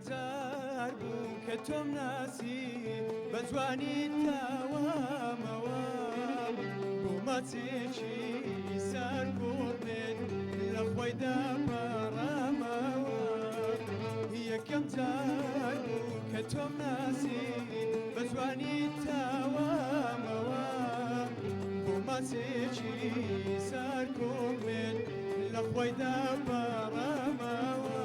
جار بوو کە تۆم ناسی بە جوانی تاوامەوە بۆ ماچێکی سەر گوڵێت لە خۆیدا پاڕامەوە یەکەم جار بوو کە تۆم ناسی بە جوانی تاوامەوە بۆ ماچێکی سەر گوڵێت لە خۆیدا پاڕامەوە.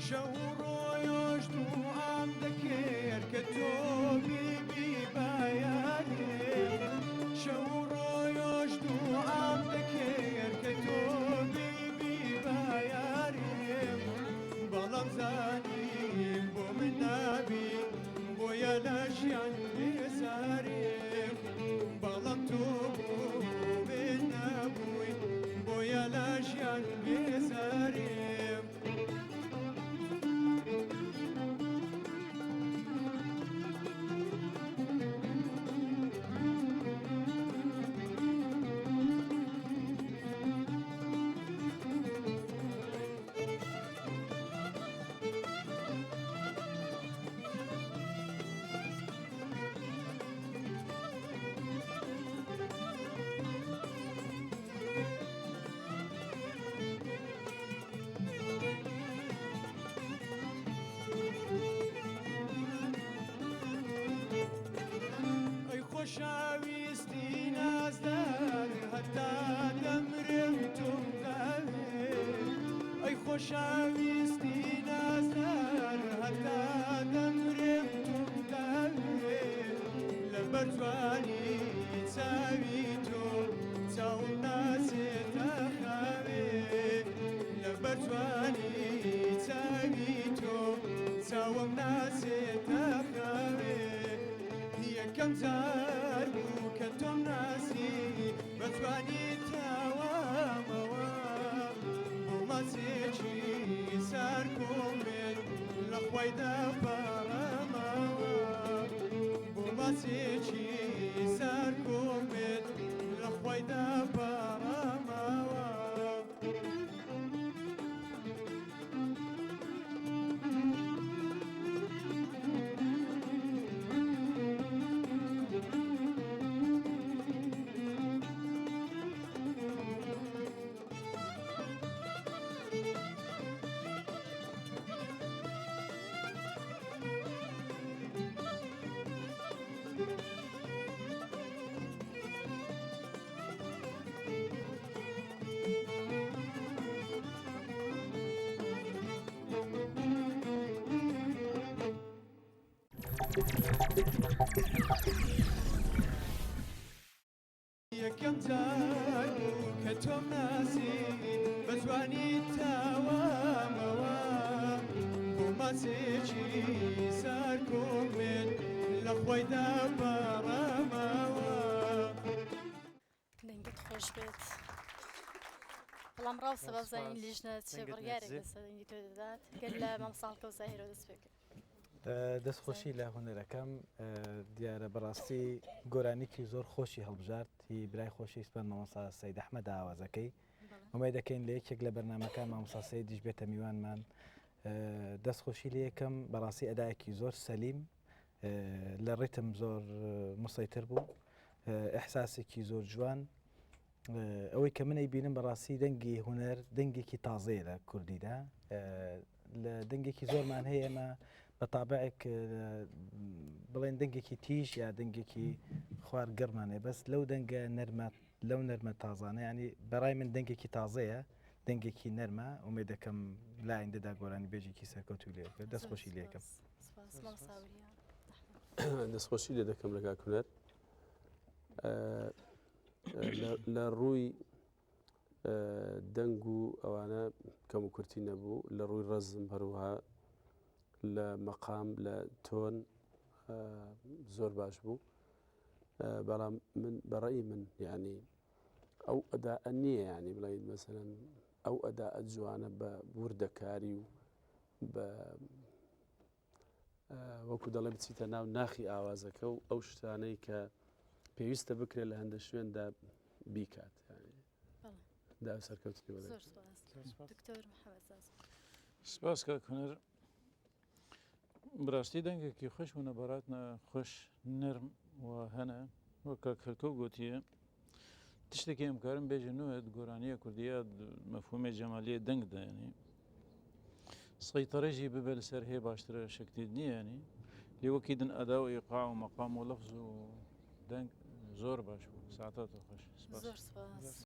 شەو ڕۆژ دوعام دەکرد کە تۆ بیبی بایانێ شەو ڕۆژ دوعام دەکرد کە تۆ بیبی بایانێ بەڵام زانیم بۆ من نابی بۆیە لە ژیان بێزارێم بەڵام تۆ بۆ من نەبووی بۆیە لە ژیان بێزارێم. ئەی خۆشەویستی نازدار هەتا دەمرم تۆم داوێ ئەی خۆشەویستی نازدار هەتا دەمرم تۆم داوێ لەبەر جوانی چاوی تۆ چاوم ناچێتە خاوێ لەبەر جوانی چاوی تۆ چاوم ناچێتە خاوێ یەکەم جار بوو کە تۆم ناسی بە جوانی تاوامەوە بۆ ماچێکی سەر کۆمێت لە خۆیدا پاڕامەوە بۆ ماچێکی سەر کۆمێت لە خۆیدا پاڕامەوە. یەکەم جار بوو کە تۆم ناسی بە جوانی تاوامەوە بۆ ماچێکی سەر کۆمێت لە خۆیدا پاڕامەوە. دەنگت خۆش بێت بەڵام ڕاستە زۆر بابزانین سوپاس. لیژنە چ دەنگت بڕیارێک نەتزێ. لەسەر دەنگی تۆ دەدات گەر لە مامۆستا هەڵکەوت زاهیرەوە دەست پێ بکەین. دەستخۆشی لە هونەرەکەم دیارە بەڕاستی گۆرانیکی زۆر خۆشی هەڵبژارد هی برای خۆشەویستمان مامۆستا سەید ئەحمەد ئاوازەکەی ئومێد دەکەین لە یەکێک لە بەرنامەکان مامۆستا سەیدیش بێتە میوانمان دەستخۆشی لە یەکەم بەڕاستی ئەدایەکی زۆر سەلیم لە ڕیتم زۆر مسەیتر بوو ئیحساسێکی زۆر جوان ئەوەی کە من ئەیبینم بەڕاستی دەنگی هونەر دەنگێکی تازەیە لە کوردیدا لە دەنگێکی زۆرمان هەیە ئێمە بە تابعێک بڵێن دەنگێکی تیژ یا دەنگێکی خوار گەڕمان هەیە بەس لەو دەنگە نەرمە لەو نەرمە تازانە ینی بەڕای من دەنگێکی تازەیە دەنگێکی نەرمە ئومێد دەکەم لە ئایندەدا گۆرانی بێژێکی سەرکەوتوو لێ بێت دەستخۆشی لێکەم دەستخۆشی لێ دەکەم لە کاک هونەر. لە ڕووی دەنگ و ئەوانە کەم و کورتی نەبوو لە ڕووی ڕەزم هەروها لە مەقام لە تۆن زۆر باش بوو بەڵام من بەڕێی من یعنی ئەو ئەدا نییە ینی بڵێیت مەسەرەن ئەو ئەدا جوانە بە وردەکاری و بە وەکو دەڵێ بچیتە ناو ناخی ئاوازەکە و ئەو شتانەی کە پێویستە بکرێت لە هەندە شوێندا بیکات دا سەرکەوتنی وەرە سپاس کاک هونەر بەراستی دەنگێکی خوش و نەبەراتنە خوش نەرم و هەنە وەک کاک هەلکۆ گوتیە تشتێکی ئەم کارم بێژە نوێ گۆرانیە کوردیە مەفهومێ جەمالیە دەنگ دایانی سەیتەرەژی ببێ لەسەر هەیە باشترە شکتی نییە ینی لێ وەکی دن ئەدا و ئیقاع و مەقام و لەفز و دەنگ زۆر باش بوو ساعتات خۆش زۆر سپاس.